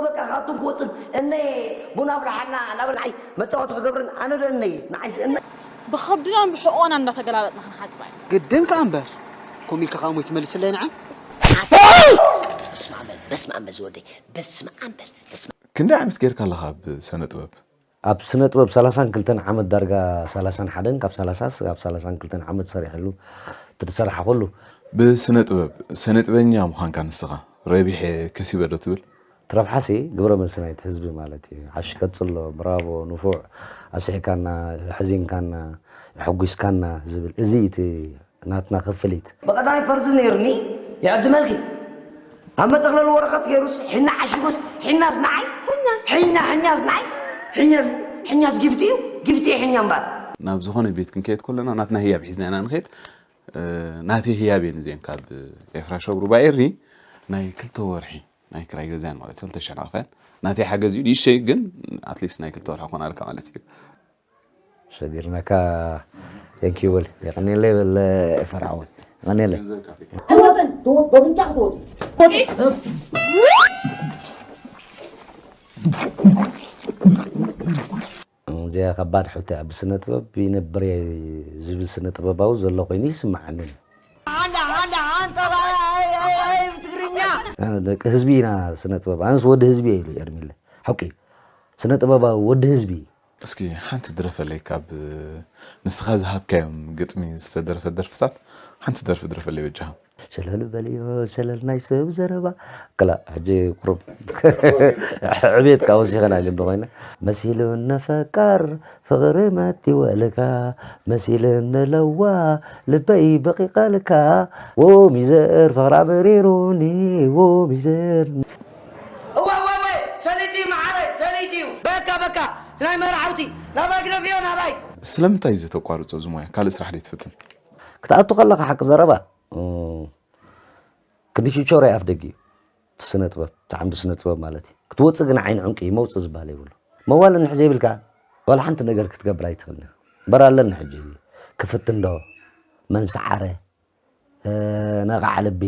በቃ ካብቶም ክወፅን እነ ቡና ኣፍልሓልና እናበል ንዓይ መፃወቲ ክገብርን ኣነ ዶ እነ ንዓይስ እነ ብኸብድናን ብሕቖናን እንዳተገላበጥና ክንሓጽባ እዩ። ግድን ከኣ እምበር ኮሚልካ ከኣ ሞይ ትመልስለይ ንዓን በስመ ኣብ በል በስመ ኣብ በል ዝወደይ በስመ ኣብ በል በስመ ክንደይ ዓመት ጌርካ ኣለኻ ኣብ ስነ ጥበብ? ኣብ ስነ ጥበብ ሰላሳን ክልተን ዓመት ዳርጋ ሰላሳን ሓደን ካብ ሰላሳ እስካብ ሰላሳን ክልተን ዓመት ሰሪሐሉ ትዝሰራሕኩሉ ብስነ ጥበብ ስነ ጥበበኛ ምዃንካ ንስኻ ረቢሐ ከሲበ ዶ ትብል? ትረብሓሲ ግብረ መልሲ ናይቲ ህዝቢ ማለት እዩ። ዓሽ ቀጽሎ፣ ብራቮ፣ ንፉዕ፣ ኣስሒካና፣ ኣሕዚንካና፣ ኣሐጒስካና ዝብል እዚ እዩ እቲ ናትና ክፍሊት። ብቐዳማይ ፐርዝ ነይሩኒ ይዕድመልኪ ኣብ መጠቕለሊ ወረቐት ገይሩስ ሒና ዓሽጉስ ሒናስ ንዓይ ሒና ሒኛስ ንዓይ ሒኛስ ሒኛስ ጊፍቲ እዩ ጊፍቲ እዩ ሒኛ እምበር ናብ ዝኾነ ቤት ክንከየድ ከለና ናትና ህያብ ሒዝና ኢና ንኸይድ። ናተይ ህያብ እየን እዚአን ካብ ኤፍራ ሸብሩ ባኤሪ ናይ ክልተ ወርሒ ናይ ክራይ ገዛን ማለት ክልተ ሽሕ ናቕፈን ናተይ ሓገዝ እዩ ንእሽተይ ግን ኣትሊስት ናይ ክልተ ወርሒ ኮናልካ ማለት እዩ። ሸጊርናካ thank you በል የቀኔለይ በል ፈርዓወይ የቀኔለይ ትወፅን በፍንጫ ክትወፅን እዚኣ ከባድ ሕቶ እያ። ብስነ ጥበብ ይነብር እየ ዝብል ስነ ጥበባዊ ዘሎ ኮይኑ ይስምዓኒ። ደቂ ህዝቢ ኢና ስነ ጥበብ ኣነስ ወዲ ህዝቢ እየ ኢሉ ኤርሚለ ሓቂ እዩ። ስነ ጥበባዊ ወዲ ህዝቢ እዩ። እስኪ ሓንቲ ድረፈለይ ካብ ንስኻ ዝሃብካዮም ግጥሚ ዝተደረፈ ደርፍታት ሓንቲ ደርፊ ድረፈለይ በጃኻ። ሸለል በልዮ ሸለል ናይ ሰብ ዘረባ ክላ ሕጂ ቁሩብ ዕቤት ካብ ወሲኸና ግን ኮይና መሲሉ ነፈቃር ፍቕሪ መቲወልካ መሲሉ ንለዋ ልበይ በቂቐልካ ዎ ሚዘር ፍቕራ መሪሩኒ ዎ ሚዘር እዋ እዋ እዋ ሰሊጥ እዩ መዓረይ ሰሊጥ እዩ በካ በካ እቲ ናይ መርዓውቲ ናባይ ግደፍዮ ናባይ ስለምንታይ እዩ ዘተቋርጾ እዚ ሞያ ካልእ ስራሕ ደይትፍትን ክትኣቱ ከለኻ ሓቂ ዘረባ ክንዲ ሽቾሮ ኣፍ ደጊ እዩ እቲ ስነ ጥበብ እቲ ዓምዲ ስነ ጥበብ ማለት እዩ ክትወፅእ ግን ዓይኒ ዕንቂ እዩ መውፅእ ዝበሃል የብሉ መዋል እንሕ ዘይብልካ ዋላ ሓንቲ ነገር ክትገብር ኣይትኽእልን እምበር ኣለኒ ሕጂ ክፍትን ዶ መን ሰዓረ ነቓዕ ልቢ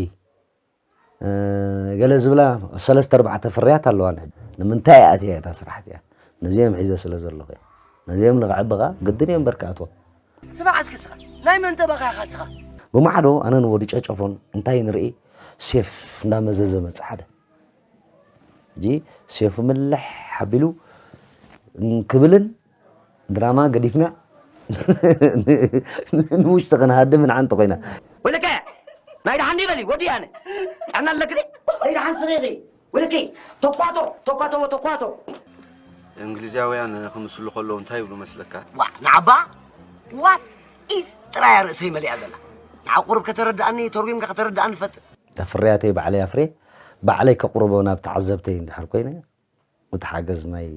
ገለ ዝብላ ሰለስተ ኣርባዕተ ፍርያት ኣለዋን ሕጂ ንምንታይ እያ እቲያ እታ ስራሕ እቲኣ ነዚኦም ሒዘ ስለ ዘለኹ እየ ነዚኦም ንኽዕቢ ኸዓ ግድን እየ እምበር ክኣትዎ ስማዕ እስኪ ስኻ ናይ መን ጠበቓ ኢኻ ስኻ ብማዕዶ ኣነ ንወዲ ጨጨፎን እንታይ ንርኢ ሴፍ እንዳመዘዘ መጽ ሓደ ሕጂ ሴፉ ምልሕ ኣቢሉ ክብልን ድራማ ገዲፍና ንውሽጢ ክንሃድም ንዓንቲ ኮይና ወለከ ናይ ደሓን ዲበሊ ወዲ ኣነ ጥዕና ኣለክዲ ናይ ደሓን ስኺኺ ወለከ ተኳቶ ተኳቶ ተኳቶ እንግሊዛውያን ክምስሉ ከለዉ እንታይ ይብሉ መስለካ? ዋ ንዓባ what is ጥራያ ርእሰይ መሊኣ ዘላ ንዓ ቁሩብ ከተረድኣኒ ተርጉምካ ከተረድኣኒ ፈጥ እታ ፍርያተይ ባዕለይ ኣፍርየ ባዕለይ ከቕርቦ ናብ ተዓዘብተይ እንድሕር ኮይነ እቲ ሓገዝ ናይ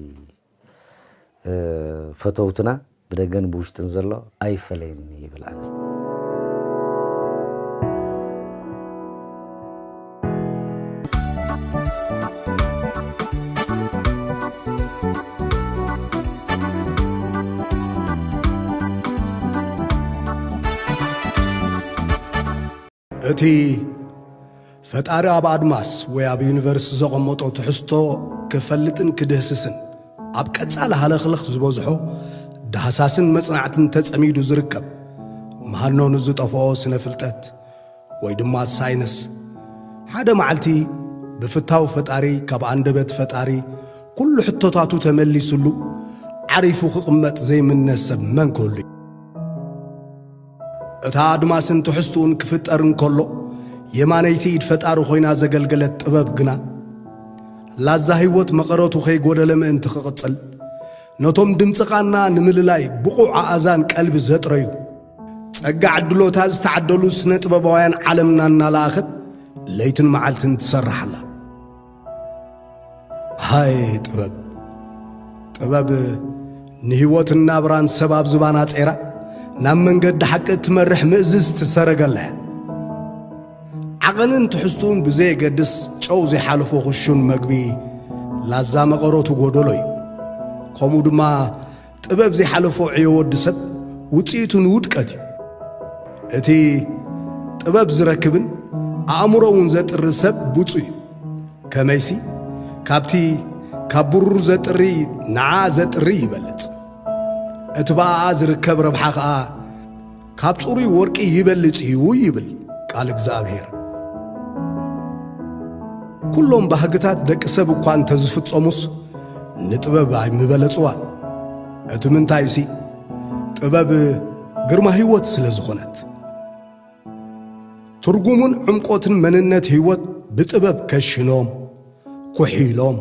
ፈተውትና ብደገን ብውሽጥን ዘሎ ኣይፈለየኒ ይብል ኣነ። እቲ ፈጣሪ ኣብ ኣድማስ ወይ ኣብ ዩኒቨርስ ዘቐመጦ ትሕዝቶ ክፈልጥን ክድህስስን ኣብ ቀጻሊ ሃለኽለኽ ዝበዝሖ ዳህሳስን መጽናዕትን ተጸሚዱ ዝርከብ ምሃኖ ንዝጠፍኦ ስነ ፍልጠት ወይ ድማ ሳይንስ ሓደ መዓልቲ ብፍታው ፈጣሪ ካብ ኣንደበት ፈጣሪ ኩሉ ሕቶታቱ ተመሊስሉ ዓሪፉ ክቕመጥ ዘይምነ ሰብ መን ክህሉ እዩ? እታ ኣድማስን ትሕዝትኡን ክፍጠር እንከሎ የማነይቲ ኢድ ፈጣሪ ኮይና ዘገልገለት ጥበብ ግና ላዛ ህይወት መቐረቱ ከይጎደለ ምእንቲ ክቕጽል ነቶም ድምጺ ቃና ንምልላይ ብቑዕ ኣእዛን ቀልቢ ዘጥረዩ ጸጋ ዕድሎታ ዝተዓደሉ ስነ ጥበባውያን ዓለምና እናለኣኸት ለይትን መዓልትን ትሰርሕ ኣላ። ሃይ ጥበብ ጥበብ ንህይወትን ናብራን ሰብ ኣብ ዝባና ጼራ ናብ መንገዲ ሓቂ እትመርሕ ምእዝዝቲ ሰረገላ እያ። ዓቐንን ትሕዝትኡን ብዘየገድስ ጨው ዘይሓለፎ ክሹን መግቢ ላዛ መቐረቱ ጎደሎ እዩ። ከምኡ ድማ ጥበብ ዘይሓለፎ ዕዮ ወዲ ሰብ ውፅኢቱ ንውድቀት እዩ። እቲ ጥበብ ዝረክብን ኣእምሮ እውን ዘጥሪ ሰብ ብፁዕ እዩ። ከመይሲ ካብቲ ካብ ብሩር ዘጥሪ ንዓ ዘጥሪ ይበልጽ፣ እቲ ብኣኣ ዝርከብ ረብሓ ኸኣ ካብ ጽሩይ ወርቂ ይበልጽ እዩ ይብል ቃል እግዚኣብሔር። ኩሎም ባህግታት ደቂ ሰብ እኳ እንተ ዝፍጸሙስ፣ ንጥበብ ኣይምበለጽዋን። እቲ ምንታይሲ፣ ጥበብ ግርማ ህይወት ስለ ዝኾነት። ትርጉሙን ዕምቆትን መንነት ህይወት ብጥበብ ከሽኖም፣ ኩሒሎም፣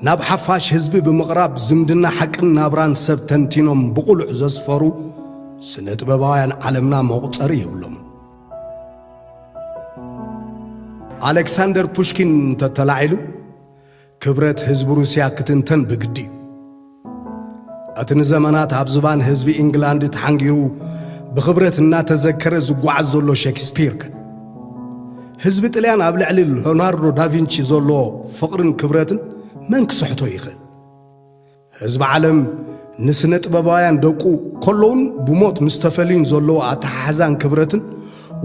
ናብ ሓፋሽ ህዝቢ ብምቕራብ ዝምድና ሓቅን ናብራን ሰብ ተንቲኖም ብቕሉዕ ዘስፈሩ ስነ ጥበባውያን ዓለምና መቑጸሪ የብሎም። ኣሌክሳንደር ፑሽኪን እንተተላዒሉ፣ ክብረት ህዝቢ ሩስያ ክትንተን ብግዲ እዩ። እቲ ንዘመናት ኣብ ዝባን ህዝቢ ኢንግላንድ ተሓንጊሩ ብኽብረት እናተዘከረ ዝጓዓዝ ዘሎ ሸክስፒር ከ? ህዝቢ ጥልያን ኣብ ልዕሊ ሊዮናርዶ ዳቪንቺ ዘለዎ ፍቕርን ክብረትን መን ክስሕቶ ይኽእል? ህዝቢ ዓለም ንስነ ጥበባውያን ደቁ ከለውን ብሞት ምስ ተፈልዩን ዘለዎ ኣተሓሕዛን ክብረትን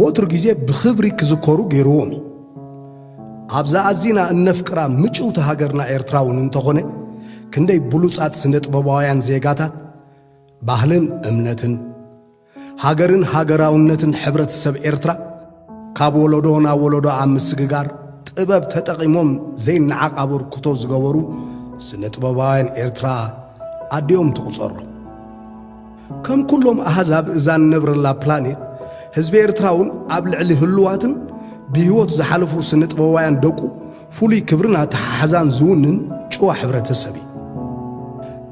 ወትሩ ግዜ ብኽብሪ ክዝከሩ ገይርዎም እዩ። ኣብዛ ኣዚና እነፍቅራ ምጭውቲ ሃገርና ኤርትራ እውን እንተኾነ፣ ክንደይ ብሉጻት ስነ ጥበባውያን ዜጋታት ባህልን እምነትን፣ ሃገርን ሃገራውነትን ሕብረተሰብ ኤርትራ ካብ ወለዶ ናብ ወለዶ ኣብ ምስግጋር ጥበብ ተጠቒሞም ዘይነዓቕ ኣበርክቶ ዝገበሩ ስነ ጥበባውያን ኤርትራ ኣዲኦም ትቑጸሮም። ከም ኩሎም ኣሃዛብ እዛ ንነብረላ ፕላኔት፣ ህዝቢ ኤርትራ እውን ኣብ ልዕሊ ህሉዋትን ብህይወት ዝሓለፉ ስነ ጥበባውያን ደቁ ፍሉይ ክብርን ኣተሓሕዛን ዝውንን ጭዋ ሕብረተሰብ እዩ።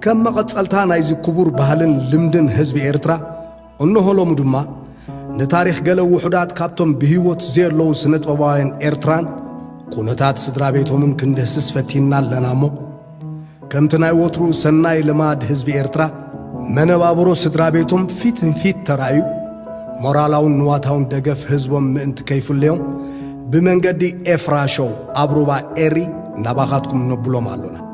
ከም መቐጸልታ ናይዚ ክቡር ባህልን ልምድን ህዝቢ ኤርትራ፣ እንሆ ሎሚ ድማ ንታሪኽ ገለ ውሑዳት ካብቶም ብህይወት ዘየለዉ ስነ ጥበባውያን ኤርትራን ኩነታት ስድራ ቤቶምን ክንድህስስ ፈቲንና ኣለና እሞ፣ ከምቲ ናይ ወትሩ ሰናይ ልማድ ህዝቢ ኤርትራ፣ መነባብሮ ስድራ ቤቶም ፊት ንፊት ተራእዩ፣ ሞራላውን ንዋታውን ደገፍ ህዝቦም ምእንቲ ከይፍለዮም፣ ብመንገዲ ኤፍራ ሾው ኣብ ሩባ ኤሪ ናባኻትኩም ነብሎም ኣሎና።